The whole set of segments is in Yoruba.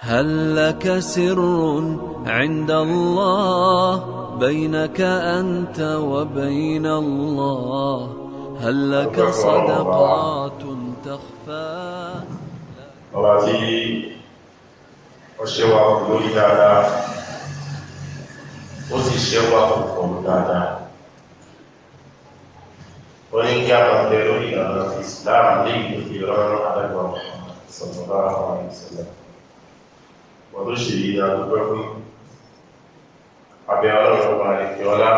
هل لك سر عند الله بينك أنت وبين الله؟ هل لك Adúpẹ́ fún Ọlọ́run ọba wa, صدقات تخفى؟ ọba tí ó ṣe wá kù lórí dáadáa, ó sì ṣe wá kù pẹ̀lú dáadáa. Ó ní kí a máa bẹ lórí ìlànà Islam léyìí tó fi rán Ànábì Muhammad sallallahu alaihi wasallam. Wọ́n tó ṣe yìí adúpẹ́ fún abẹ́ Ọlọ́run ọba àlekè ọlá.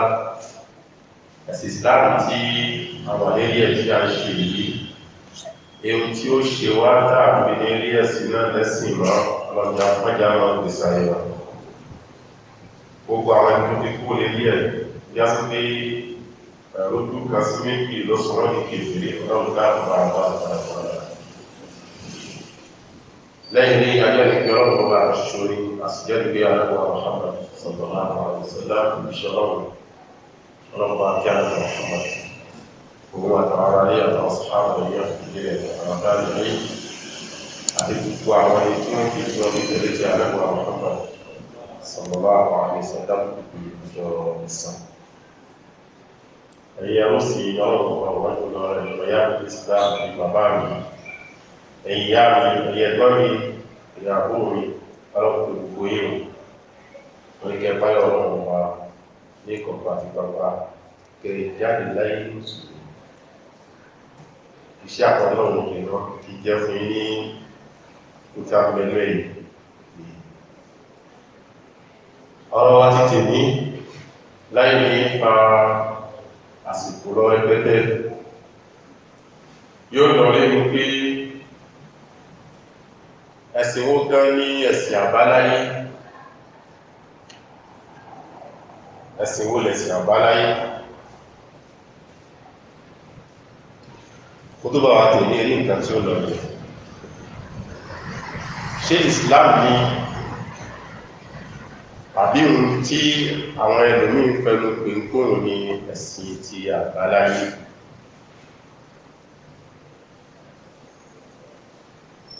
Ẹ̀sìn Islam tí àwọn àlérí ẹ̀ tí a ń ṣe yìí, ohun tí ó ṣe wá tàbí ní rí ẹ̀sìn náà lẹ́sìn mọ́, ọlọ́jà mọ́jà máa ń gbèsè ayé wa. Gbogbo àwọn ẹni tó ti kú lérí ẹ̀ bí a sì pé lójú kan sí méjì ló sọ wọ́n ní kèfèrí, ọlọ́run dáàbò bá wà padà. Lẹ́yìn ní ajọ́ ní pé ọlọ́run ọba àṣìṣe ní àṣìjẹ́ ìgbé aláwọ̀ Muhammad sallallahu alaihi wasallam, ìṣẹ́ ọlọ́run ọlọ́run bá kí aláwọ̀ Muhammad, òun àtàwọn ará ilé àtàwọn sàhábà rẹ̀ ìdílé àtàwọn táàbí rẹ̀ àti gbogbo àwọn ẹni tí wọ́n fi tí wọ́n fi tẹ̀lé ti aláwọ̀ Muhammad sallallahu alaihi wasallam ìjọ ìsàn. Ẹ̀yin ẹrú sí ọlọ́run ọba wọ́n jùlọ rẹ̀ ìyá mi Islam ní bàbá mi, ẹ̀yin ìyá mi, ẹ̀yin ẹ̀gbọ́n mi, ẹ̀yin àbúrò mi, ọlọ́run tó gbogbo yín o. Wọ́n ní kẹ́ báyọ̀ ọlọ́run ọba ní kọ̀ọ̀kan àti gbangba kẹ́ jáde láyé mùsùlùmí. Iṣẹ́ àkọọ́lẹ̀ òun kì í rán kì í jẹ́ fún yín ní kúta mẹ́lú ẹ̀yìn. Ọ̀rọ̀ wa ti tèmi láì ní fa àsìkò lọ rẹpẹtẹ yóò lọ lẹ́nu pé ẹ̀sìn wo gan ní ẹ̀sìn àbáláyé, ẹ̀sìn wo lẹ̀sìn àbáláyé. Kó tó bá wa tèmi rí nǹkan tí ó lọ rẹ̀, ṣé Islam ni àbí ohun tí àwọn ẹlòmíín fẹnu pè ń kóhùn ní ẹ̀sìn ti àbáláyé?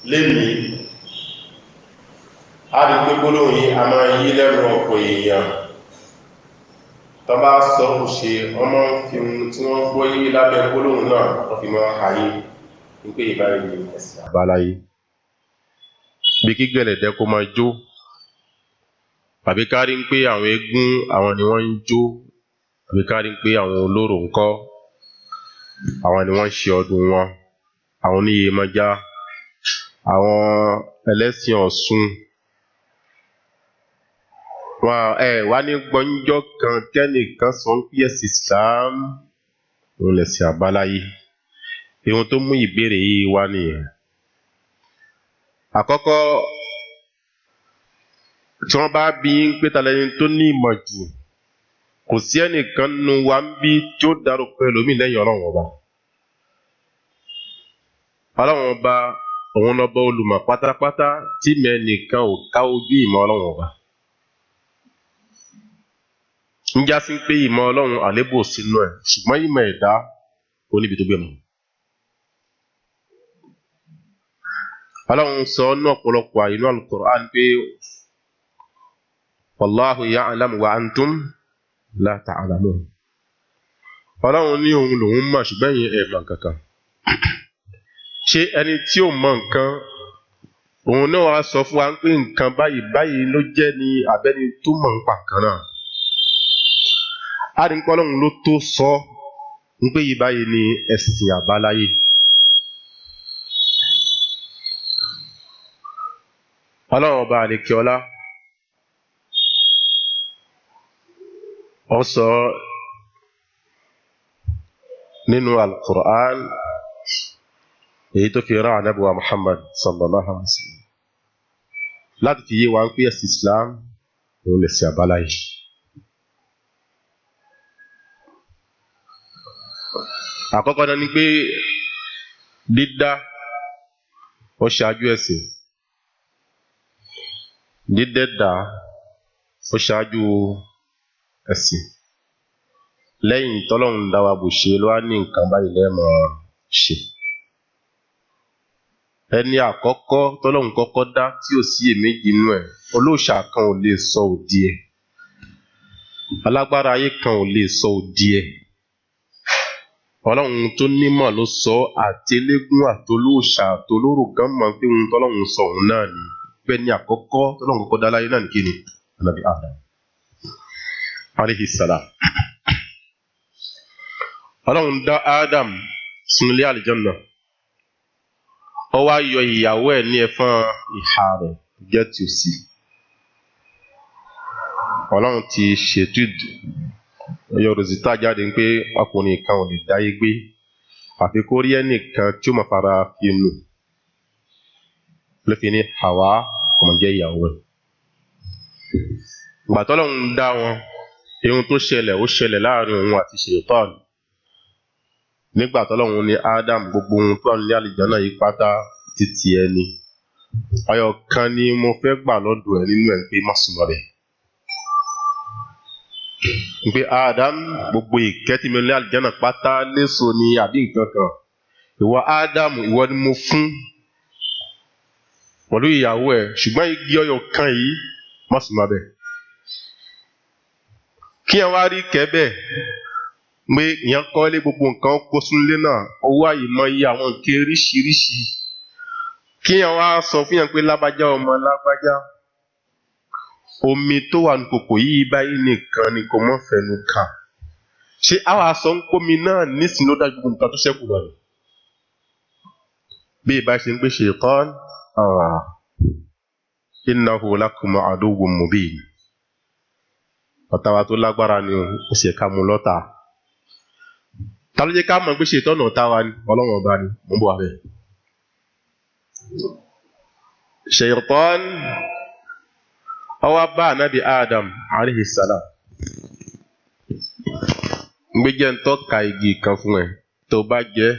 Lénìí a rí pé gbólóhùn yìí a máa yí lẹ́nu ọ̀pọ̀ èèyàn tó bá sọ kò ṣe ọmọ fi ohun tí wọ́n gbọ́ yé lábẹ́ gbólóhùn náà wọ́n fi máa hayé wípé ìbáyìí ni ẹ̀sìn àbáláyé. Bí kí gẹ̀lẹ̀dẹ́ kó máa jó, àbí ká rí pé àwọn eégún àwọn ni wọ́n ń jó, àbí ká rí pé àwọn olórò ńkọ́ àwọn ni wọ́n ń ṣe ọdún wọn, àwọn oníyemọjá, àwọn ẹlẹ́sìn Ọ̀ṣun. Wọn ẹ wá ní gbọ́njọ́ kan kẹ́nìkan sọ pé ẹ̀sìn Islam òun lẹ̀sìn àbáláyé. Ohun tó mú ìbéèrè yìí wá nìyẹn. Àkọ́kọ́, tí wọ́n bá bí yín pé ta lẹni tó ní ìmọ̀ jù, kò sí ẹnìkan nínú wa ń bí tí ó dárúkọ ẹlòmíì lẹ́yìn Ọlọ́run ọba. Ọlọ́run ọba òun lọ́ba olùmọ̀ pátápátá tí mẹ́nìkan ò ká ojú ìmọ̀ Ọlọ́run ọba. Ń já sí pé ìmọ̀ Ọlọ́run àlébù sínú ẹ̀, ṣùgbọ́n ìmọ̀ ẹ̀dá ó níbi tó gbé mọ́. Ọlọ́run sọ ní ọ̀pọ̀lọpọ̀ àyínú Al-Qur'an pé wallahu ya'lamu wa antum la ta'lamun. Ọlọ́run ní òun lòun mọ̀, ṣùgbọ́n ẹ̀yin ẹ̀ mọ̀ kankan. Ṣé ẹni tí ò mọ̀ nǹkan òun náà wá sọ fún wa pé nǹkan báyìí báyìí ló jẹ́ ní abẹ́ni tó mọ̀ ń pa kan náà? A rí pé Ọlọ́run ló tó sọ ń pé yìí báyìí ni ẹ̀sìn àbáláyé. Ọlọ́run ọba àlekè ọlá ó sọ nínú Al-Qur'an èyí tó fi rán Ànábì wa Muhammad sallallahu alaihi wa sallam láti fi yé wa pé ẹ̀sìn Islam òun lẹ̀sìn àbáláyé. Àkọ́kọ́ náà ni pé dídá ó ṣáájú ẹ̀sìn, dídẹ́dà ó ṣáájú ẹ̀sìn. Lẹ́yìn tọ́lọ́run dá wa bò ṣe ló wá ní nǹkan báyìí lẹ́ẹ̀mọ́ ṣe. Ẹni àkọ́kọ́ tọ́lọ́hun kọ́kọ́ dá tí ò sí èméjì inú ẹ̀, olóòṣà kan ò lè sọ òdì ẹ̀, alágbára ayé kan ò lè sọ òdì ẹ̀. Ọlọ́run tó nímọ̀ ló sọ, àti eléégún àtolóòṣà àtolórò gan mọ̀ pé ohun tọ́lọ́hun sọ òun náà ni. Bẹ́ẹ̀ ni àkọ́kọ́ tọ́lọ́hun kọ́kọ́ dá láyé náà ní kíni? Ànábì Adam alayhi salam. Ọlọ́run dá Adam sínú ilé àlìjánná. Ó wá yọ ìyàwó ẹ̀ ní ẹ̀fọn ìhà rẹ̀ jẹ́ tí ó sì. Ọlọ́run ti ṣètò yọ rosita jáde pé ọkùnrin kan ò lè dáyé gbé àfi kó rí ẹnìkan tí ó máa fara fi nù. Ló fi ní Hawa kò máa jẹ́ ìyàwó ẹ̀. Ìgbà tọ́lọ́run dá wọn, ihun tó ṣẹlẹ̀ ó ṣẹlẹ̀ láàrin òun àti Ṣètọ́ọ̀nù. Nígbà tọ́lọ́run ní Adam gbogbo ohun tó wà ní àlìjánná yìí pátá títí ẹni. Ọyọ kan ni mo fẹ́ gbà lọ́dọ̀ ẹ nínú ẹ̀ pé má súnmọ́ bẹ́ẹ̀. Pé Adam gbogbo ìkẹ́ tí mi ní àlìjánná pátá léso ni àbí nǹkan kan. Ìwọ Adam ìwọ ni mo fún pẹ̀lú ìyàwó ẹ̀, ṣùgbọ́n igi ọyọ kan yìí má súnmọ́ bẹ́ẹ̀. Kí ẹ wá rí kẹ́ bẹ́ẹ̀ pé ìyẹn kọ́lé gbogbo nǹkan kó súnlé náà, owó àyèmọ́yé àwọn nǹkan oríṣiríṣi. Kí ẹ wá sọ fún yẹn pé lágbájá ọmọ lágbájá, omi tó wà ní kòkò yìí báyìí nìkan ni kò mọ́ fẹnu kàn. Ṣé àwa sọ ń pómi náà nísìnyí ló dájú gbogbo nǹkan tó ṣẹ́kù lọ ni? Bí ìbá ṣe ń pè ṣètán, innahu lakum aduwwun mubin. Ọ̀tá wa tó lágbára ni ó sì ká mu lọ́tà. Ta ló jẹ́ ká mọ̀ pé ṣètọ́nà ọ̀tá wa ni? Ọlọ́run ọba ni, mò ń bọ̀ wá bẹ́ẹ̀. Ṣètọ́n ó wá bá ànábì Adam alayhi salam. Gbé jẹ́ ń tọ́ka igi kan fún ẹ, tó bá jẹ́,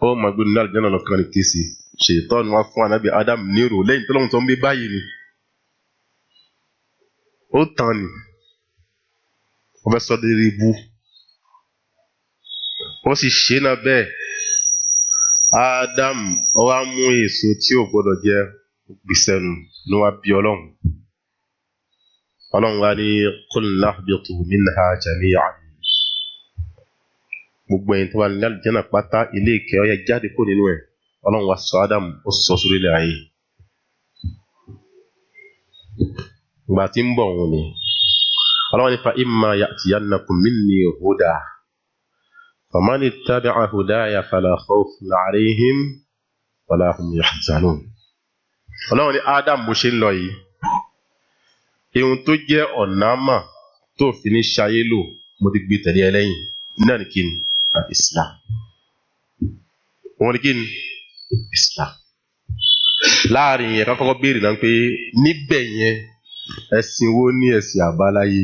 ó mọ̀ gbé nínú àlùjánnà lọ́kàn ní kìsì. Ṣètọ́n wá fún ànábì Adam nírò lẹ́yìn tó lóhun tó ń gbé báyìí ni. Ó tàn ní. Ó fẹ́ sọ dérí ibú. Ó sì ṣe náà bẹ́ẹ̀. Adam ó wá mú èso tí ò gbọdọ̀ jẹ gbìsẹ̀nù ló wá bí Ọlọ́run. Ọlọ́run wá ní qulna ihbitu minha jami'an. Gbogbo ẹ̀yin tó wà ní àlùjánnà pátá ilé ìkẹ́ ó yá jáde kó nínú ẹ̀. Ọlọ́run wá sọ Adam ó sọ sórí ilẹ̀ ayé. Ìgbà tí ń bọ̀ òun ni. Ọlọ́run ní fa imma ya'tiyannakum minni huda. Faman ittaba'a hudaya fala khawfun alayhim wala hum yahzanun. Ọlọ́run ní Adam bó ṣe ń lọ yìí. Ihun tó jẹ́ ọ̀nà àmà tó fi ní ṣayé lò mo ti gbé tẹ̀lé ẹ lẹ́yìn. Náà ni kí ni? Islam. Òun ni kí ni? Islam. Láàrin yẹn ká kọ́kọ́ béèrè náà pé níbẹ̀ yẹn ẹ̀sìn wo ni ẹ̀sìn àbáláyé?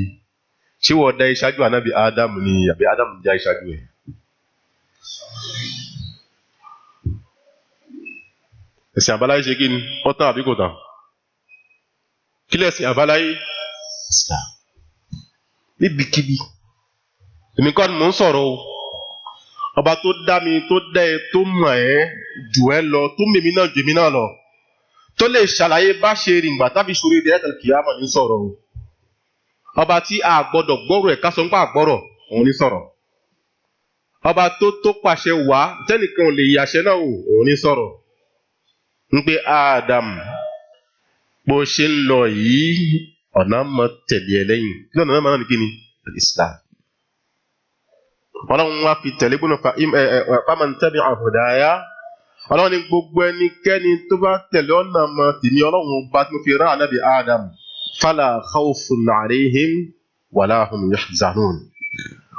Ṣé wọ́n dá iṣáájú ànábì Adam ni àbí Adam dá iṣáájú ẹ̀? Ẹ̀sìn àbáláyé ṣe kí ni? Ó tán àbí kò tán? Kí lẹ̀sìn àbáláyé? Islam. Níbikíbi. Èmi kọ́ ni mò ń sọ̀rọ̀ o. Ọba tó dá mi, tó dá ẹ, tó mọ̀ ẹ́ jù ẹ́ lọ, tó mèmí náà jù èmi náà lọ. Tó lè ṣàlàyé bá ṣe rìn gbà tábí ṣorí rẹ̀ ẹ̀tàn kìámọ̀ ní sọ̀rọ̀ o. Ọba tí a gbọ́dọ̀ gbọ́rọ̀ ẹ̀ ká sọ ń pa àgbọ́rọ̀, òun ní sọ̀rọ̀. Ọba tó tó pàṣẹ wá, tẹ́nìkan ò lè yàṣẹ náà o, òun ní sọ̀rọ̀. Ń pé Adam bó ṣe ń lọ yìí, ọ̀nà mọ̀ tẹ̀lé ẹ lẹ́yìn. Kí lọ́nà náà ní kí ni? Islam. Ọlọ́run wá fi tẹ̀lé gbóná faman tabi'a hudaya. Ọlọ́run ní gbogbo ẹnikẹ́ni tó bá tẹ̀lé ọ̀nà mọ̀ tèmi Ọlọ́run bá tí mo fi rán ànábì Adam fala khawfun alayhim wala hum yahzanun.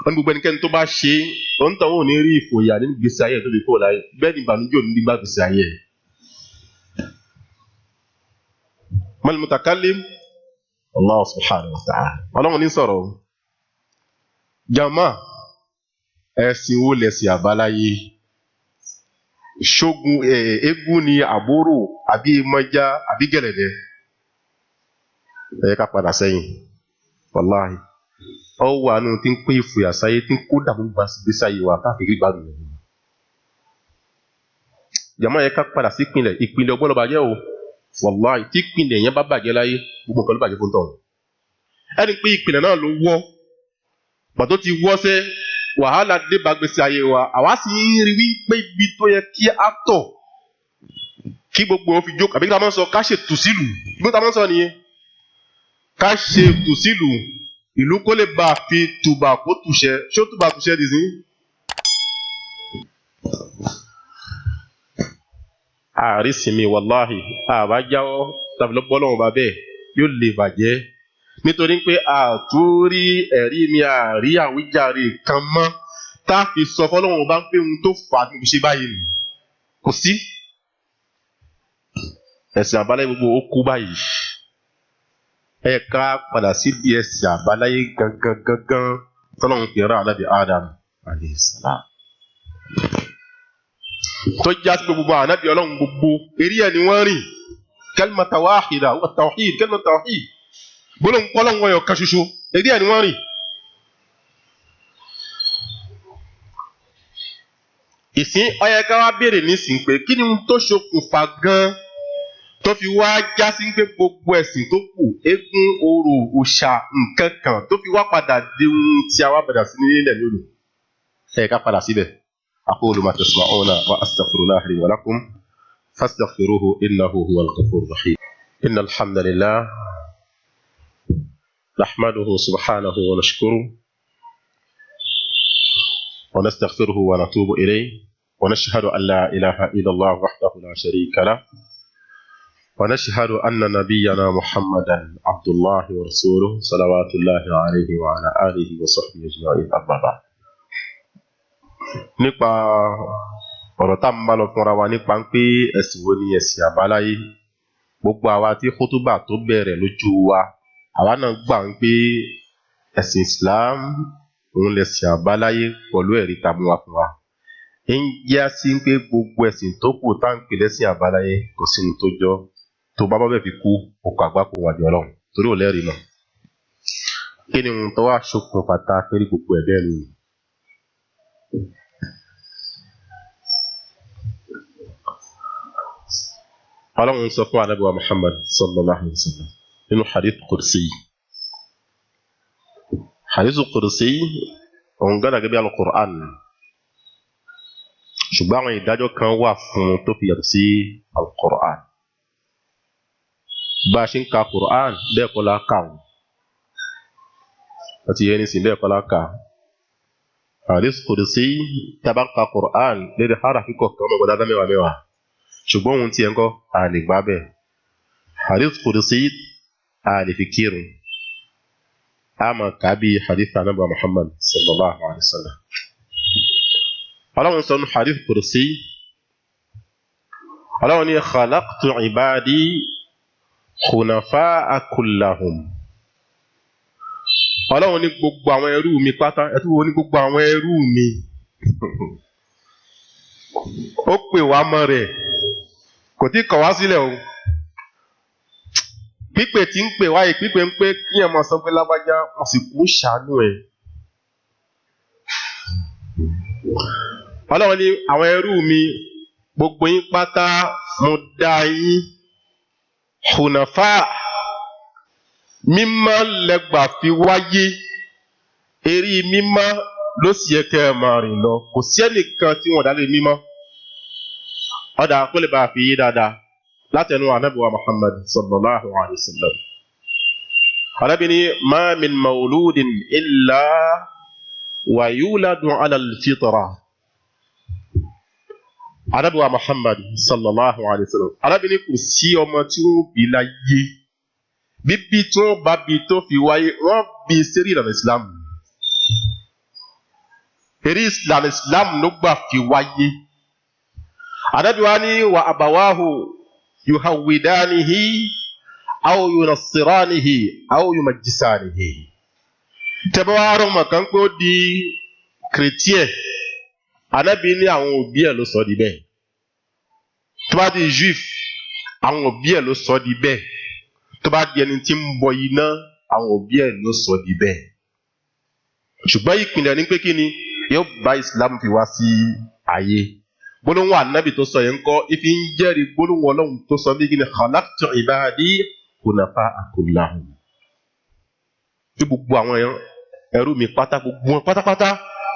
Wọ́n ní gbogbo ẹnikẹ́ni tó bá ṣe òun tàn wọ́n ò ní rí ìfòyà nínú gbèsè ayé tó fi kó láyé, bẹ́ẹ̀ ni ìbànújẹ́ ò ní gbà gbèsè ayé. Mal mutakallim Allah subhanahu wa ta'ala. Ọlọ́run ní sọ̀rọ̀ o. Jama, ẹ̀sìn wo lẹ̀sìn àbáláyé? Ṣógun eégún ni àbúrò àbí ìmọ̀já àbí gẹ̀lẹ̀dẹ́? Ẹ yẹ ká padà sẹ́yìn. Wàláhì. Ọ wà nù tí ń pín ìfòyà sáyé tí ń kó dààmú gbèsè ayé wa káàkiri gbádùn. Jàmá yẹ ká padà sí ìpìlẹ̀. Ìpìlẹ̀ ọgbọ́n ló bàjẹ́ o. Wàláhì, tí ìpìlẹ̀ yẹn bá bàjẹ́ láyé, gbogbo nǹkan ló bàjẹ́ fún tọ̀hún. Ẹni pé ìpìlẹ̀ náà ló wọ́. Pàtó ti wọ́ sẹ́, wàhálà dé bá gbèsè ayé wa. Àwa sì ń rí wípé ibi tó yẹ kí á tọ̀ kí gbogbo wọn fi jókòó. Àbí kí la máa ń sọ ká ṣe tù sílùú. Bí wọ́n ta máa ń sọ nìyẹn. Ká ṣe tù sílùú. Ìlú kó lè bá a fi tùbà kó tùṣẹ. Ṣé ó tùbà tùṣẹ dì sí? Ààrí sinmi wàláhì, àbá jáwọ́ tàbí lọ́pọ̀ ọlọ́run bá bẹ́ẹ̀ yóò lè bàjẹ́. Nítorí pé àtúrí ẹ̀rí mi àrí àwíjàre kan mọ́ tá a fi sọ fọlọ́run bá ń pé ohun tó fà á fi ṣe báyìí nù. Kò sí. Ẹ̀sìn àbáláyé gbogbo ó kú báyìí. Ẹ ká padà sí bí ẹ̀sìn àbáláyé gangan gangan tọ́lọ́run fi rán Ànábì Adam alayhi salam. Tó já sí gbogbo ànábì ọlọ́run gbogbo eré ẹ̀ ni wọ́n rìn. Kalimata wahida wa tawhid, kalimata tawhid. Gbólóhùn kọ́lọ́hún ọyọ̀ kan ṣoṣo eré ẹ̀ ni wọ́n rìn. Ìsín ó yẹ ká wá béèrè nísìnyí pé kí ni ohun tó ṣokùnfà gan-an tó fi wá já sí pé gbogbo ẹ̀sìn tó kù, eégún, orò, òòṣà, nǹkan kan tó fi wá padà di ohun tí a wá padà sí nílẹ̀ lónìí. Ẹ ká padà síbẹ̀. أقول ما تسمعون وأستغفر الله لي ولكم فاستغفروه إنه هو الغفور الرحيم. إن الحمد لله نحمده سبحانه ونشكره ونستغفره ونتوب إليه ونشهد أن لا إله إلا الله وحده لا شريك له ونشهد أن نبينا محمدا عبد الله ورسوله صلوات الله عليه وعلى آله وصحبه أجمعين. أما بعد. Nípa ọ̀rọ̀ tá à ń bá lọ fúnra wa nípa ń pé ẹ̀sìn wo ni ẹ̀sìn àbáláyé, gbogbo àwa tí kútúbà tó bẹ̀rẹ̀ lójú wa, àwa náà gbà ń pé ẹ̀sìn Islam òun lẹ̀sìn àbáláyé pẹ̀lú ẹ̀rí tá a mú wa fún wa. Ń já sí pé gbogbo ẹ̀sìn tó kù tá à ń pè lẹ́sìn àbáláyé kò sí ohun tó jọ, tó bá bá bẹ̀ fi kú òkú àgbákò wájú Ọlọ́run torí ò lẹ́rìí náà. Kí ni ohun tó wá ṣokùnfà tá a fẹ́ rí gbogbo ẹ̀ bẹ́ẹ̀ lónìí? Ọlọ́run sọ fún Ànábì wa Muhammad sallallahu alayhi wa sallam nínú hadith qudsi. Hadith qudsi òun gánà gẹ́gẹ́ bí al-Qur'an, ṣùgbọ́n àwọn ìdájọ́ kan wà fún un tó fi yàtọ̀ sí al-Qur'an. Bá a ṣe ń ka Qur'an bẹ́ẹ̀ kọ́ la kà wọ́n. Àti yẹn nísìnyí bẹ́ẹ̀ kọ́ la kà. Hadith qudsi tá a bá ń ka Qur'an lédè harafi kọ̀ọ̀kan ọmọ ìgbàdá mẹ́wàá mẹ́wàá. Ṣùgbọ́n ohun tí ẹ ń kọ́ a lè gbá bẹ́ẹ̀. Hadith qudsi a lè fi kírun. A máa kà á bí hadith Ànábì Muhammad sallallahu alayhi wa sallam. Ọlọ́run sọ ní hadith qudsi. Ọlọ́run ní khalaqtu ibadi hunafa'a kullahum. Ọlọ́run ní gbogbo àwọn ẹrú mi pátá, ẹ tún wo ní gbogbo àwọn ẹrú mi. Ó pè wá mọ́ rẹ̀, kò tí kọ̀ wá sílẹ̀ o. Pípè tí ń pè wáyé, pípè ń pé kí ẹ máa sọ pé lágbájá, wọ́n sì kú ṣàánú ẹ̀. Ọlọ́run ní àwọn ẹrú mi, gbogbo yín pátá mo dá yín hunafa, mímọ́ lẹ́gbàá fi wáyé, eré mímọ́ ló sì yẹ kẹ́ ẹ máa rìn lọ. Kò sí ẹnìkan tí wọ́n dá lé mímọ́. Ọ̀dà kó lè bá a fi yé dáadáa látẹnu Ànábì wa Muhammad sallallahu alayhi wa sallam. Ànábì ní ma min mawludin illa wa yuladu ala al-fitra. Ànábì wa Muhammad sallallahu alayhi wa sallam. Ànábì ní kò sí ọmọ tí wọ́n bí láyé. Bíbí tí wọ́n bá bí tó fi wáyé, wọ́n bí sérí ìlànà Islam. Eré ìlànà Islam ló gbà fi wáyé. Ànábì wa ní wa abawahu yuhawidanihi aw yunassiranihi aw yumajjisanihi. Tẹ́bá wa rọ̀ mọ̀ kan pé ó di chrétien, Ànábì ní àwọn òbí ẹ̀ ló sọ di bẹ́ẹ̀. Tó bá di juif, àwọn òbí ẹ̀ ló sọ di bẹ́ẹ̀. Tó bá di ẹni tí ń bọ iná, àwọn òbí ẹ̀ ló sọ di bẹ́ẹ̀. Ṣùgbọ́n ìpìlẹ̀ ní pé kí ni yóò bá Islam fi wá sí ayé. Gbólóhùn ànábì tó sọ yẹn ń kọ́ ifi ń jẹ́rìí gbólóhùn Ọlọ́run tó sọ bí gíní khalaqtu ibadi hunafa'a kullahum. Tí gbogbo àwọn ẹrú mi pátá, gbogbo wọn pátápátá,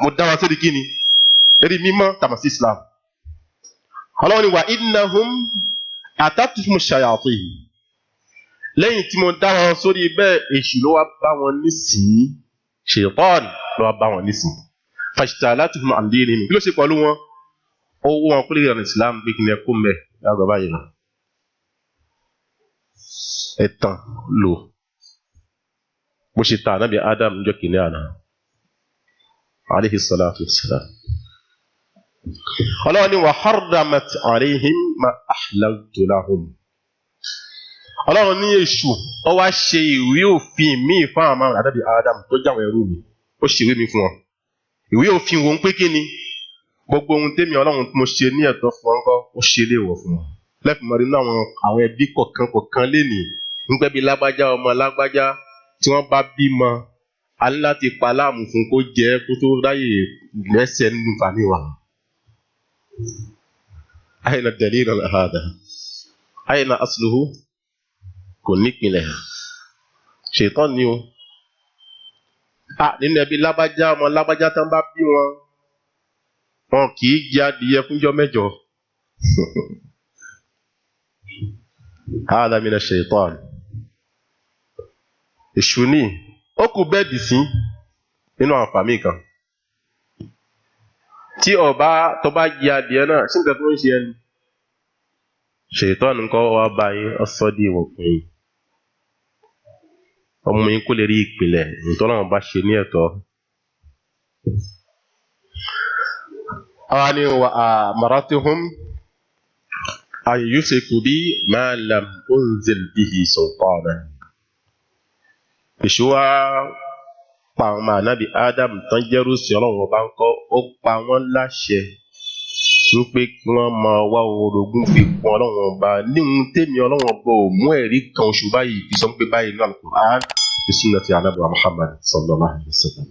mo dá wọn sórí kíni? Eré mímọ́ tàmà sí Islam. Ọlọ́run ni wa innahum atatuhum shayatin. Lẹ́yìn tí mo dá wọn sórí bẹ́ẹ̀, èṣù ló wá bá wọn nísìnyí. Ṣètọ́ọ̀nù ló wá bá wọn nísìnyí. Fajtalatuhum an dinihim. Kí ló ṣe pẹ̀lú wọn? Owó wọn kúlẹ̀ ìrìn Islam bí kí ni ẹ kó mẹ́ lágbà báyìí lọ. Ẹ̀tàn lò. Bó ṣe ta ànábì Adam níjọ́ kìíní àná. Alayhi salatu wassalam. Ọlọ́run ni wa harramat alayhim ma ahlaltu lahum. Ọlọ́run ní èṣù ó wá ṣe ìwé òfin míì fún àwọn ànábì Adam tó jáwọn ẹrú mi. Ó ṣe ìwé mi fún wọn. Ìwé òfin wo ń pé kí ni? Gbogbo ohun tèmi Ọlọ́run mo ṣe ní ẹ̀tọ́ fún wọn kọ́, ó ṣe léèwọ̀ fún wọn. Lẹ́fìmọ́rí nínú àwọn ẹbí kọ̀ọ̀kan kọ̀ọ̀kan lénìí, ń pẹ́ bí lágbájá ọmọ lágbájá tí wọ́n bá bímọ, a ní láti pa láàmú fún kó jẹ́ kó tó ráyè lẹ́sẹ̀ nínú fàmí wa. Àyìnà dalil ala hada? Àyìnà asluhu? Kò nípìnlẹ̀. Ṣètọ́ ni o. Nínú ẹbí lágbájá ọmọ lágbájá tán bá bí wọn, wọn kì í jẹ adìyẹ fúnjọ́ mẹ́jọ. Hada mina shaitan. Èṣù ni ó kù bẹ́ẹ̀dì sí nínú àwọn fàmí kan. Tí ọba tó bá jẹ adìyẹ náà, sí nǹkan tó ń ṣe ẹni. Shaitan nǹkan wá bá yín, ó sọ di ìwọ̀ fún yín. Ọmọ yín kó lè rí ìpìlẹ̀ ìtọ́lọ́run bá ṣe ní ẹ̀tọ́. Àwọn ni wa amaratuhum an yushriku bi ma lam unzil bihi sultana. Èṣù wá pa àwọn ọmọ ànábì Adam tán jẹ́rú sí Ọlọ́run ọba ń kọ́, ó pa wọ́n láṣẹ wípé kí wọ́n máa wá orogún fi kún Ọlọ́run ọba ní ohun tèmi Ọlọ́run ọba ò mú ẹ̀rí kan oṣù báyìí fi sọ pé báyìí ní Al-Qur'an fi sunnati ànábì wa Muhammad sallallahu alaihi wasallam.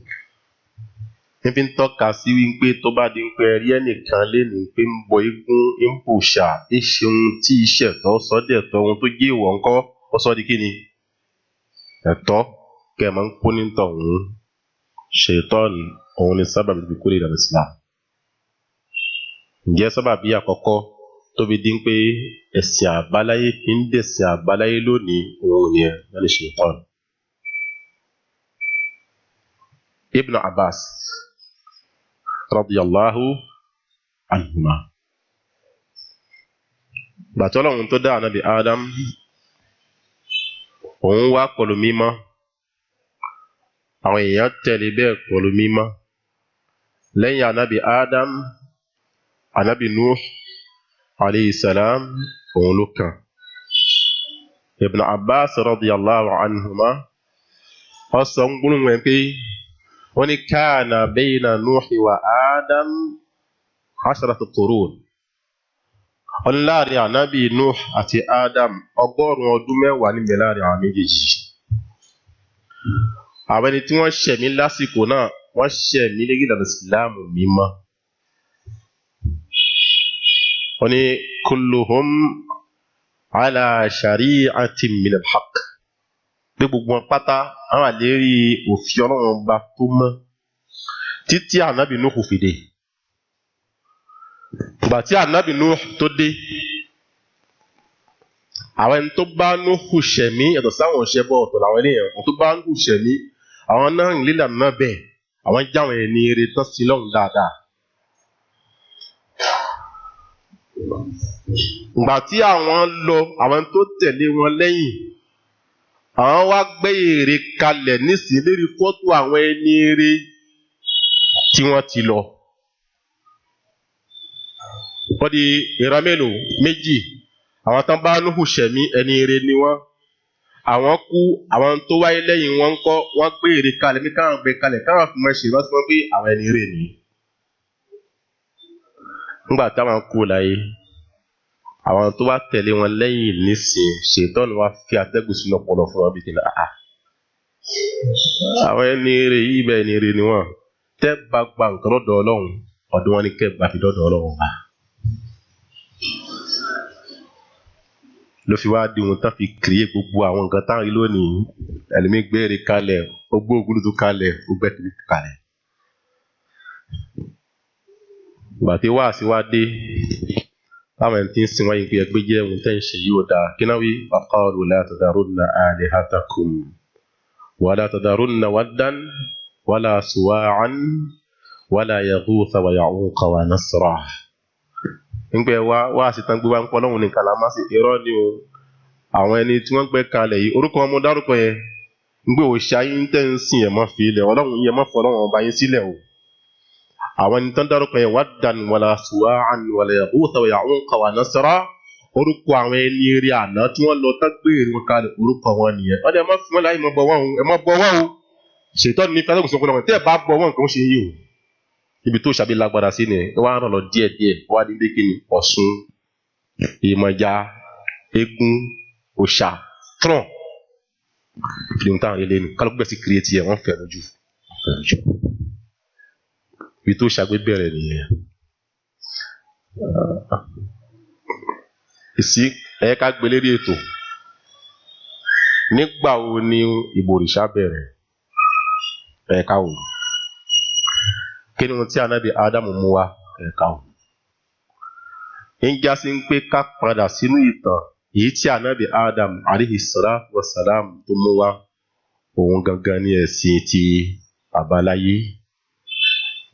Níbi ń tọ́ka sí wípé tó bá di pé ẹrí ẹnìkan lénìí pé ń bọ eégún, ń bòṣà, ń ṣe ohun tí iṣẹ́ ẹ̀tọ́ sọ́dẹ̀ ẹ̀tọ́, ohun tó jẹ́ èèwọ̀ ńkọ́, ó sọ di kí ni? Ẹ̀tọ́ kẹ́ ẹ̀ máa ń kó ní tọ̀hún. Ṣètọ́ọ̀nù òun ni sábàbí fi kúrò ìlànà Islam. Ǹjẹ́ sábàbí àkọ́kọ́ tó fi dín pé ẹ̀sìn àbáláyé fi ń dẹ̀sìn àbáláyé lónìí òun ni ẹ̀ lọ́nà ṣètọ́ọ̀nù. Ibn Abbas radiyallahu anhuma. Bàtí Ọlọ́run tó dá ànábì Adam, òun wá pẹ̀lú mímọ́. Àwọn èèyàn tẹ̀lé bẹ́ẹ̀ pẹ̀lú mímọ́. Lẹ́yìn ànábì Adam, ànábì Nuh alayhi salam, òun ló kàn. Ibn Abbas radiyallahu anhuma, ó sọ ń gbólóhùn ẹ̀ pé wọ́n ní kana bayna Nuhi wa Adam asharatu qurun. Wọ́n ní láàrin ànábì Nuh àti Adam 100 ọdún 10 níbẹ̀ láàrin àwọn méjèèjì. Àwọn ẹni tí wọ́n ṣẹ̀mí lásìkò náà, wọ́n ṣẹ̀mí lérí ìlànà Ìsìláàmù mímọ́. Wọ́n ní kulluhum ala shari'atin min al-haqq. Pé gbogbo wọn pátá àwọn àlérí òfin Ọlọ́run ọba tó mọ́ títí ànábì Nuhu fi dé. Ìgbà tí ànábì Nuhu tó dé, àwọn ẹni tó bá Nuhu ṣẹ̀mí yàtọ̀ sáwọn ọ̀ṣẹ́bọ̀ ọ̀tọ̀ làwọn ènìyàn tó bá Nuhu ṣẹ̀mí, àwọn náà ń lílà náà bẹ́ẹ̀, àwọn jáwọn ẹni eré tán sí lọ́hùn dáadáa. Ìgbà tí àwọn lọ, àwọn tó tẹ̀lé wọn lẹ́yìn, àwọn wá gbé ère kalẹ̀ nísìnyí lérí fọ́tò àwọn ẹni eré tí wọ́n ti lọ. Wọ́n di ìran mélòó? Méjì. Àwọn tán bá Nuhu ṣẹ̀mí ẹni eré ni wọ́n. Àwọn kú, àwọn tó wáyé lẹ́yìn wọn ń kọ́, wọ́n gbé ère kalẹ̀ ní káwọn gbé kalẹ̀ káwọn fi máa ṣe ìrántí wọn pé àwọn ẹni eré ni. Nígbà táwọn kú láyé, àwọn tó wá tẹ̀lé wọn lẹ́yìn nísìn, ṣètọ́nù wá fi atẹ́gùn sínú ọpọlọ fún wọn bí kìnnà. Àwọn ẹni eré yìí bẹ́ẹ̀ ni eré ni wọ́n. Tẹ́ bá gba nǹkan lọ́dọ̀ Ọlọ́run, ọ̀dọ̀ wọn ni kẹ́ bá fi dọ́dọ̀ Ọlọ́run wá. Ló fi wá di ohun tán fi kìrìyè gbogbo àwọn nǹkan táwọn rí lónìí. Ẹlòmíì gbére kalẹ̀, ó gbé ògúlùtù kalẹ̀, ó gbẹ́ kiri kalẹ̀. Ìgbà tí wáàsí wá dé, táwọn ẹni tí ń sin wáyé pé ẹgbẹ́ jẹ́ ohun tẹ́ ń ṣe yóò dáa. Kí náà wí? Waqalu la tadarunna alihatakum wala tadarunna waddan wala suwa'an wala yaghutha wa ya'uqa wa nasra. Nígbà wá wáàsí tán gbé wá ń pọ́ lọ́hùn nìkan la má sí irọ́ ni o. Àwọn ẹni tí wọ́n gbé kalẹ̀ yìí, orúkọ ọmọ dárúkọ yẹn, ń gbé òòṣà yín tẹ́ ń sìn ẹ̀ mọ́ fi ilẹ̀, ọlọ́run yẹn mọ́ fọ́ ọlọ́run ọba yín sílẹ̀ o. Àwọn ẹni tán dárúkọ yẹn, waddan wala suwa'an wala yaghutha wa ya'uqa wa nasra, orúkọ àwọn ẹni rí àná tí wọ́n lọ tán gbé èrè wọn kalẹ̀, orúkọ wọn nìyẹn. Wọ́n ní ẹ má fi wọ́n láyé, mọ́ bọ wọ́n o, ẹ má bọ wọ́n o. Ṣètọ́ni ní fẹ́lẹ́ kùsùn kúnlẹ̀ tẹ́ ẹ bá bọ wọ́n nǹkan ó ṣe yí o. Ibi tó ṣàbí lágbára sí ni ẹ wá ràn lọ díẹ̀ díẹ̀, wá ní dé kíni Ọ̀ṣun, Ìmọ̀já, Eégún, Òòṣà, Trọ̀n. Ìdí táwọn ilé ni kálukú bẹ̀ sí kírètì ẹ̀ wọ́n fẹ́ lójú. Ibi tó ṣàgbé bẹ̀rẹ̀ nìyẹn. Ìsí ẹ ká gbé lérí ètò. Nígbà wo ni ìbòrìṣà bẹ̀rẹ̀? Ẹ ká wò. Kí ni ohun tí Ànábì Ádámù mú wá? Ẹ ká wò. Ń já sí pé ká padà sínú ìtàn èyí tí Ànábì Ádámù alayhi salatu wa salam tó mú wá, òun gangan ní ẹ̀sìn ti àbáláyé.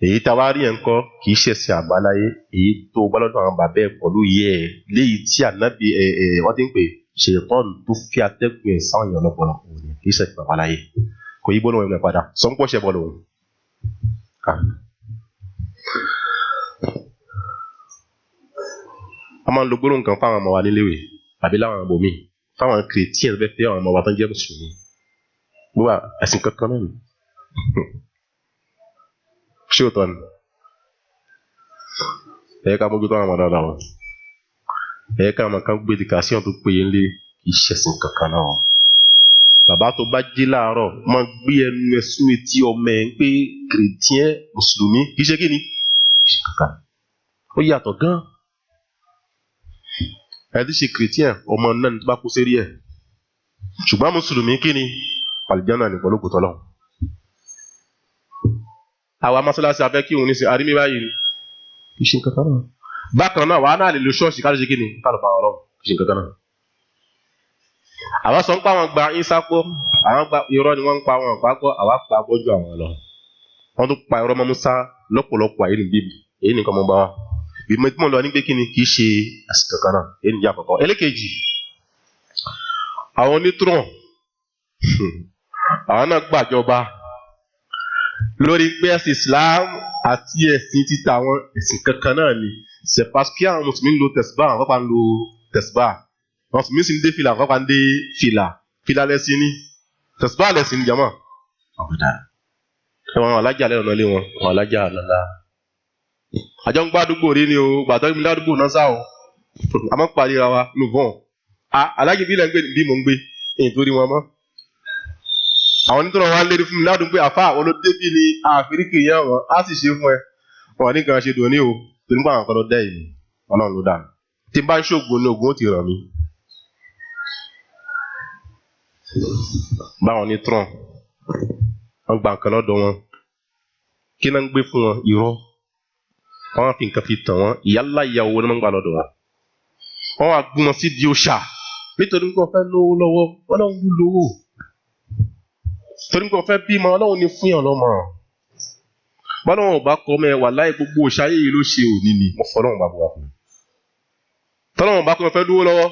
Èyí tá a wá rí ẹ̀ ń kọ́ kì í ṣẹ̀sìn àbáláyé, èyí tó bá lọ́dọ̀ àwọn bàbá ẹ̀ pẹ̀lú yẹ ẹ̀ léyìí tí Ànábì ẹ̀ wọ́n ti ń pè ṣètọ́nù tó fi atẹ́gùn ẹ̀ sáwọn èèyàn lọ́pọ̀lọpọ̀ ni kì í ṣẹ̀sìn àbáláyé. Kò yí bọ́ lóhùn ẹ̀ padà, sọ ń pọ̀ ṣẹ̀ bọ́ lóhùn. A máa ń lo gbólóhùn kan fáwọn ọmọ wa níléèwé àbí láwọn ọmọ mi, fáwọn kìrìtíyàn fẹ́ fẹ́ àwọn ọmọ wa tó ń jẹ́ mùsùlùmí. Gbogbo ẹ̀sìn kankan náà ni. Ṣé òótọ́ ni? Ẹ ká mójútó àwọn ọmọ dáadáa wọn. Ẹ ká àwọn kan gbé dìkàsíọ̀n tó péye ńlé kì í ṣẹ̀sìn kankan náà. Bàbá tó bá jí láàárọ̀ máa gbé ẹnu ẹ sún etí ọmọ ẹ pé kìrìtíyàn mùsùlùmí kì í ṣe kíni? Kì í ṣe kankan. Ó yàtọ̀ gan. Ẹ ti ṣe kìrìtíyàn ọmọ náà ní tó bá kú sérí ẹ̀. Ṣùgbọ́n mùsùlùmí kíni? Àlùjánnà ní pẹ̀lú ògo Ọlọ́run. Àwa mọ́sálásí abẹ́ kí òun ní sin àrímí báyìí ni. Kì í ṣe nǹkan kan náà. Bákan náà, wàá náà lè lo ṣọ́ọ̀ṣì ká ló ṣe kí ni? Ká ló bá wọn lọ́wọ́. Kì í ṣe nǹkan kan náà. Àwa sọ ń pa àwọn gba Ìsá gbọ́, àwọn gba irọ́ ni wọ́n ń pa àwọn ọ̀pá gbọ́, àwa pa gbọ́ ju àwọn lọ. Wọ́n tún pa irọ́ mọ́ Musa lọ́pọ̀lọpọ̀ àyè ní bíbí. Èyí nìkan mo bá wa. Bí mo lọ ní pé kí ni kì í ṣe àsìkò kan náà. Èyí nìyí àkọ́kọ́. Ẹlẹ́kejì, àwọn onítúrọ̀, àwọn náà gbàjọba lórí pé ẹ̀sìn Islam àti ẹ̀sìn títa àwọn ẹ̀sìn kankan náà ni. C'est parce que àwọn mùsùlùmí ń lo tẹ̀síbà, àwọn pápá ń lo tẹ̀síbà. Àwọn mùsùlùmí sì ń dé fìlà, àwọn pápá ń dé fìlà. Fìlà lẹ́sìn ni, tẹ̀síbà lẹ́sìn ni jàmọ́. Àwọn alájà lẹ́nu ọ̀nà ilé wọn, àwọn alájà lọ́la. Àjọ ń gbádùgbò rí ni o, gbàtọ́ mi ládùúgbò náà sá o. A máa ń parí ra wa nù bọ̀n. Alájì bí ilẹ̀ ń gbé bí mò ń gbé, èyí tó rí wọn mọ́. Àwọn onítọ̀rọ̀ wa lérí fún mi ládùn pé àfa àwọn olódébí ni àfíríkì yẹn wọn á sì ṣe fún ẹ. Wọn ní kan ṣe dùn ní o, torí pé àwọn kan ló dẹ́ ìlú, Ọlọ́run ló dà mí. Tí n bá ń ṣoògùn ní oògùn ó ti ràn mí. Báwọn ní trump, wọ́n gba nǹkan lọ́dọ̀ wọn. Kí náà ń gbé fún wọn? Irọ́. Wọ́n fi nǹkan fi tàn wọ́n. Ìyálà ìyàwó ni wọ́n ń gbà lọ́dọ̀ wọn. Wọ́n wá gún wọn sí di òòṣà. Nítorí pé wọ́n fẹ́ lówó lọ́wọ́, Ọlọ́run ló lówó. Torí pé wọ́n fẹ́ bímọ, Ọlọ́run ní fún yàn lọ́mọ. Bọ́lọ́run ò bá kọ́ ọmọ ẹ wà láì gbogbo òòṣà yìí ló ṣe òní ni. Mo fọlọ́run bá bọ̀ wá fún mi. Tọ́lọ́run bá kọ́ ẹ fẹ́ lówó lọ́wọ́,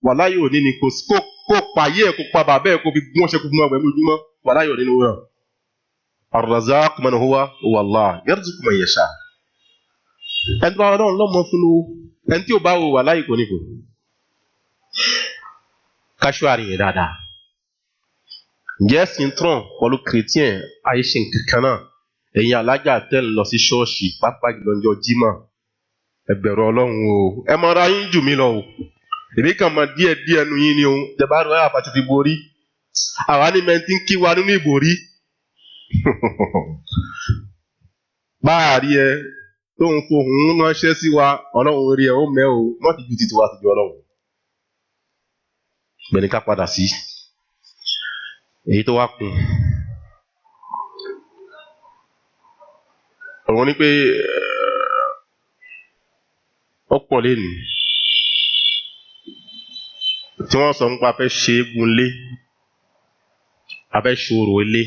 wà láì òní ni kò kó pààyè ẹ̀ kó pa bàbá ẹ̀ kó fi gún ọṣẹ kó fún ọgbẹ́ lójúmọ́, wà láì òní lówó náà. Ar-Razzaq man huwa huwa Allah, yarzuqu man yasha. Ẹni tó bá Ọlọ́run lọ́mọ fún lówó, ẹni tí ò bá wò wà láì kò ní kò. Káṣú àríyìn dáadáa. Ǹjẹ́ ẹ̀sìn Trump pẹ̀lú Chrétien ayé ṣe nǹkan kan náà? Ẹ̀yin alájà tẹ́ ń lọ sí ṣọ́ọ̀ṣì pápá jùlọ ọjọ́ Jímọ̀. Ẹ bẹ̀rù Ọlọ́run o. Ẹ mọ ara yín jù mí lọ o. Èmi kàn mọ díẹ̀ díẹ̀ nu yín ni o. Ìjọba àrùn àbàtì fi borí. Àwa ní mẹ́ntì ń kí wa nínú ìbòrí. Báàrí ẹ tóun fohùn ránṣẹ́ sí wa, Ọlọ́run rí ẹ ó mẹ́ o, mọ́ ti ju titi wa ti ju Ọlọ́run. Bẹ́ẹ̀ ni ká padà sí èyí tó wá kún. Òun ni pé ó pọ̀ lẹ́nu tí wọ́n sọ nípa fẹ́ ṣe eégún lé, a fẹ́ ṣòro ilé.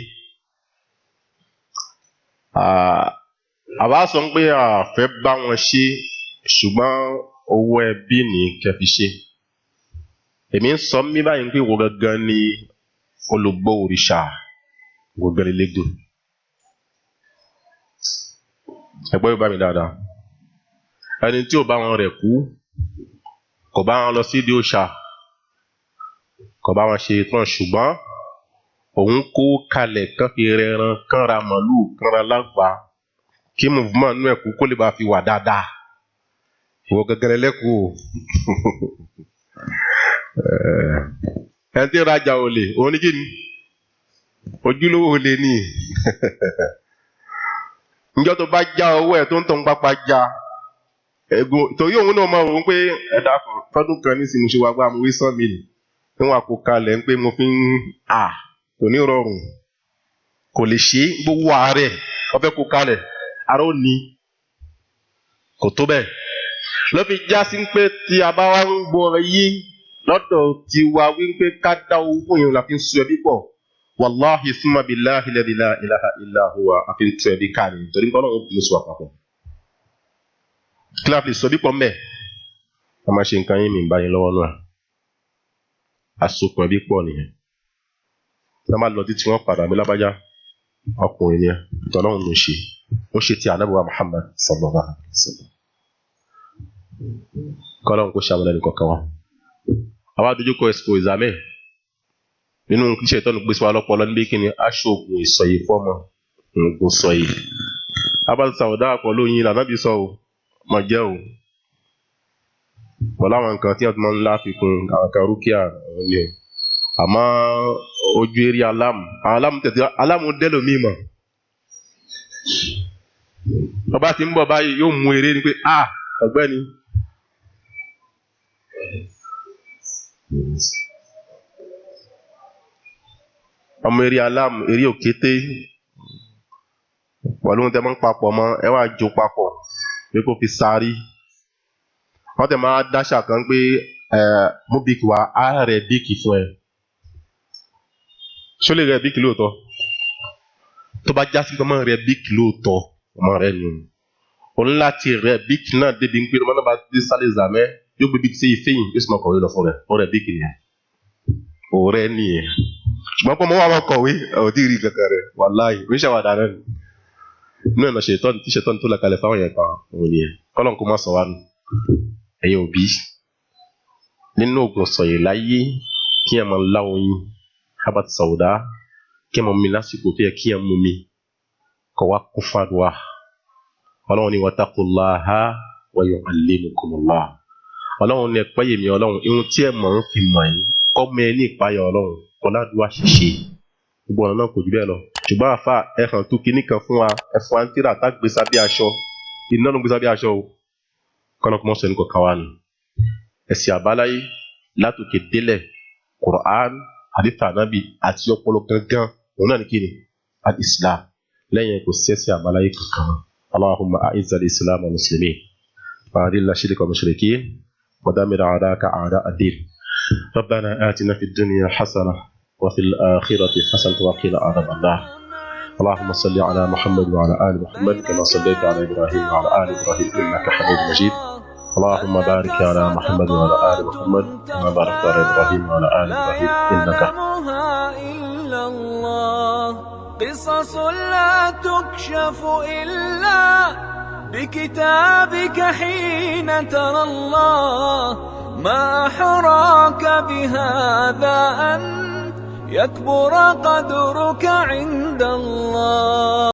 Àwa sọ pé a fẹ́ bá wọn ṣe, ṣùgbọ́n owó ẹbí ní kẹfì ṣe. Èmi ń sọ mí báyìí pé ìwọ gangan ni olùgbọ́ òrìṣà, gbogbo ẹlẹ́gùn. Ẹgbẹ́ yóò bá mi dáadáa. Ẹni tí ò bá wọn rẹ̀ kú, kò bá wọn lọ sídìí òòṣà, kò bá wọn ṣe tán, ṣùgbọ́n òun kó kalẹ̀ kán fi rẹran, kán ra màlúù, kán ra lágbà, kí movement nú ẹ̀kú kó lè bá fi wà dáadáa. Ìwọ gangan lẹ́kùú o. Ẹni tí ń rajà olè, òun ní kí ni? Ojúlówó olè ni. Ǹjọ́ tó bá já owó ẹ̀ tó ń tọ́ ń pápá já ẹ̀gùn, torí òun náà máa wò ó pé ẹ̀dá fọ́dún kan ní ìsinmi ṣe wá gbá mo wí sàn mí níwọ̀n àpò kalẹ̀ ń pé mo fi ń à kò ní rọrùn, kò lè ṣe gbówó ààrẹ ọfẹ́ kó kalẹ̀ ara ó ní kò tó bẹ́ẹ̀. Ló fi já sí pé tí a bá wá ń gbọ́ yí lọ́dọ̀ tiwa wípé ká dá owó yẹn la fi ń so ẹbí pọ̀. Wàláhi summa billahi alladhi la ilaha illa huwa a fi ń tu ẹbí ká ní torí nǹkan náà ó bínú sí wa papọ̀. Kí la fi sọ bí pọ̀ mẹ́? A máa ṣe nǹkan yín mi bá yín lọ́wọ́ náà. Àsopọ̀ ẹbí pọ̀ nìyẹn. Tí wọ́n bá lọ títí wọ́n padà bí lábájá, ọkùnrin ni tọ́lọ́run ló ṣe. Ó ṣe ti ànábì wa Muhammad sallallahu alaihi wasallam. Kọ́lọ́run kó ṣàmúlẹ̀ ẹnì kọ̀ọ̀kan wa. Àwa dojúkọ ẹ̀sìkò ìzàmẹ́. Nínú iṣẹ́ ìtọ́nu gbèsè wa lọ́pọ̀lọ́ níbi kí ni aṣọ ògùn ìsọ̀yè fọ́mọ, ògùn sọ̀yè. Abáṣe sàwọ́dà pọ̀ lóyin lànà bí sọ o, mọ̀ jẹ́ o. Pọ̀lú àwọn nǹkan tí wọ́n ti máa ń láfikún àwọn kan rúkìá ni o. Àmọ́ ojú eré alámù, àwọn alámù tẹ̀sí alámù dẹ́lòmíì mọ̀. Ọba ti ń bọ̀ báyìí yóò mú eré ni pé a ọ̀gbẹ́ni. Ọmọ eré alámù, eré òkété, pẹ̀lú ohun tẹ́ máa ń papọ̀ mọ́, ẹ wá jó papọ̀ pé kó fi sáré. Wọ́n tẹ̀ máa dáṣà kan pé mú bíkì wá, á rẹ̀ bíkì fún ẹ. Ṣó lè rẹ̀ bíkì lóòótọ́? Tó bá já sí pé ọmọ rẹ̀ bíkì lóòótọ́, ọmọ rẹ̀ nù. Òun láti rẹ̀ bíkì náà débi pé ọmọ náà bá dé sálẹ̀ zàmẹ́, yóò gbé bíkì sí ìfẹ́yìn, yóò sì máa kọ̀wé lọ fún rẹ̀. Ó rẹ̀ bíkì nìyẹn. Ọ̀rẹ́ nìyẹn. Ṣùgbọ́n pé ọmọ wa máa kọ̀wé, ò tí ì rí kankan rẹ̀, wàláhì, oníṣàwàdà náà ni. Inú ẹ̀nà ṣètọ́ni tí ṣètọ́ni tó làkalẹ̀ fáwọn yẹn kan òun nìyẹn. Kọ́lọ́n kó má sọ wá nù. Ẹ̀yin òbí, nínú ògùn sọ̀yè láyé, kí ẹ máa lá oyin, habat sauda, kí ẹ máa mi lásìkò tó yẹ kí ẹ mú mi, kọ̀ wá kún fàdùà. Ọlọ́run ní wattaqullaha wa yu'allimukumullah. Ọlọ́run ní ẹ páyè mi Ọlọ́run, ihun tí ẹ mọ̀ ń fi mọ̀ yín, kọ́ mọ ẹ ní ìpayà Ọlọ́run, kọ́ládùá ṣìṣe. Gbogbo ọ̀nà náà kò jù bẹ́ẹ̀ lọ. Ṣùgbọ́n àfa ẹ hàn tú kinní kan fún wa, ẹ fún wa ń tíra tá gbé sábẹ́ aṣọ, iná ló ń gbé sábẹ́ aṣọ o. Kọ́nà kó mọ́ sọ ẹnì kọ̀ọ̀kan wa nù. Ẹ̀sìn àbáláyé látòkè délẹ̀, Qur'an, hadith Ànábì àti ọpọlọ gangan, òun náà ní kíni? Al-Islam. Lẹ́yìn kò sí ẹ̀sìn àbáláyé kankan. Allahumma a'izz al-Islam wal muslimin. Wa adilla shirka wal mushrikin. Wa dammir a'da'aka a'da' ad-din. ربنا آتنا في الدنيا حسنة وفي الآخرة حسنة وقنا عذاب النار. اللهم صل على محمد وعلى آل محمد كما صليت على إبراهيم وعلى آل إبراهيم إنك حميد مجيد. اللهم بارك على محمد وعلى آل محمد كما باركت على إبراهيم وعلى آل إبراهيم إنك إلا الله. قصص لا تكشف إلا بكتابك حين ترى الله. ما أحراك بهذا أن يكبر قدرك عند الله.